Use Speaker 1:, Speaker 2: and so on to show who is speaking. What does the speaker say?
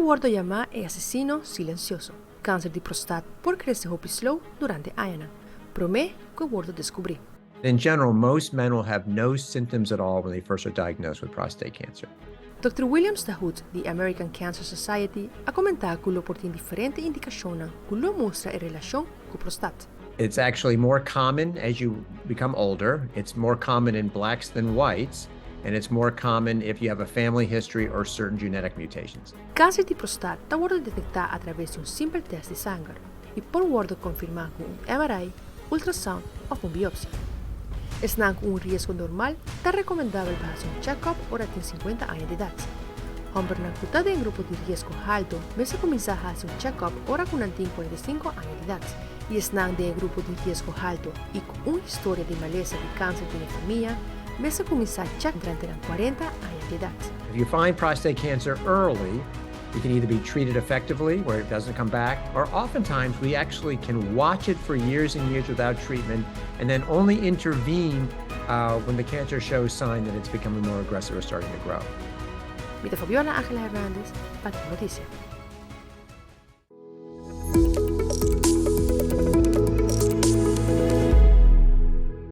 Speaker 1: Wordo yama e asesino silencioso. Cancer di prostat por crece hopi slow durante añanan, prome cu wordo descubri.
Speaker 2: In general, most men will have no symptoms at all when they first are diagnosed with prostate cancer.
Speaker 1: Dr. William Stahut, di American Cancer Society, a comenta cu lo por tin diferente indicacion cu lo mustra e relacion cu prostat.
Speaker 2: It's actually more common as you become older. It's more common in blacks than whites. And it's more common if you have a family history or certain genetic mutations.
Speaker 1: Cancer di prostat ta wordo detecta a traves di un simpel test di sanger y por wordo confirma cu un MRI, ultrasound of un biopsia. Esnan cu un riesgo normal ta recomendabel pa haci un check-up ora tin 50 aña di edad. Hombernan cu ta den grupo di riesgo halto mester cuminsa haci un check-up ora cu nan tin 45 aña di edad. Y esnan den grupo di riesgo halto y cu un historia di malesa di cancer den famia mester cuminsa check durante 40 aña di edad.
Speaker 2: If you find prostate cancer early, it can either be treated effectively where it doesn't come back, or oftentimes we actually can watch it for years and years without treatment and then only intervene when the cancer shows sign that it's becoming more aggressive or starting to grow.
Speaker 1: Mi ta Fabiola Angela Hernandez, pa Noticia.